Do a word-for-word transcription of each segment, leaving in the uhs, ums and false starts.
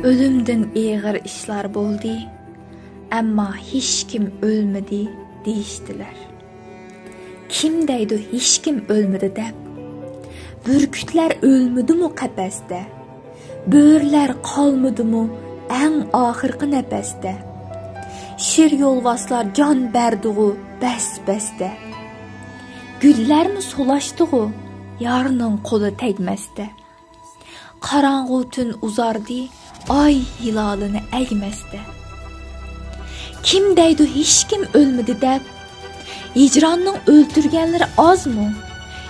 ئۆلۈمدىن ئېغىر ئىشلار بولدى، ئەمما ھېچكىم ئۆلمىدى دېيىشتىلەر. كىم دەيدۇ ھېچكىم ئۆلمىدى دەپ؟ بۈركۈتلەر ئۆلمىدىمۇ قەپەستە؟ بۆرىلەر قالمىدىمۇ ئەڭ ئاخىرقى نەپەستە؟ شىر يولۋاسلار جان بەردىغۇ بەس-بەستە؟ گۈللەرمۇ سولاشتىغۇ يارنىڭ قولى تەگمەستە؟ قاراڭغۇ تۈن ئۇزاردى ئاي ھىلالىنى ئەگمەستە. كىم دەيدۇ ھېچكىم ئۆلمىدى دەپ؟ ھىجراننىڭ ئۆلتۈرگەنلىرى ئازمۇ؟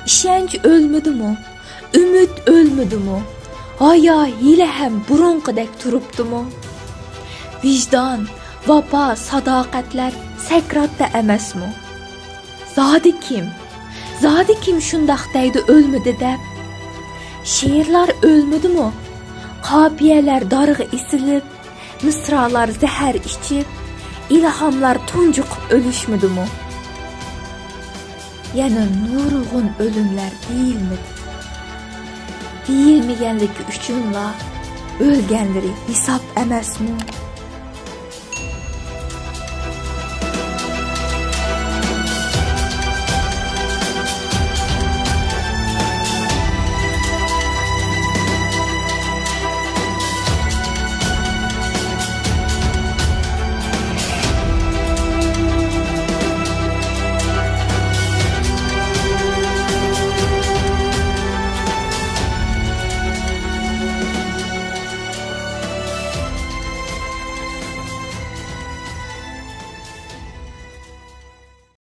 ئىشەنچ ئۆلمىدىمۇ؟ ئۈمىد ئۆلمىدىمۇ؟ ھايا ھېلىھەم بۇرۇنقىدەك تۇرۇپتىمۇ؟ ۋىجدان، ۋاپا، ساداقەتلەر سەكراتتا ئەمەسمۇ؟ زادى كىم؟ زادى كىم شۇنداق دەيدۇ ئۆلمىدى دەپ؟ شېئىرلار ئۆلمىدىمۇ؟ قاپىيەلەر دارغا ئېسىلىپ، مىسرالار زەھەر ئىچىپ، ئىلھاملار تۇنجۇقۇپ ئۆلۈشمىدىمۇ؟ يەنە نۇرغۇن ئۆلۈملەر دېيىلمىدى. دېيىلمىگەنلىكى ئۈچۈنلا ئۆلگەنلىرى ھېساب ئەمەسمۇ؟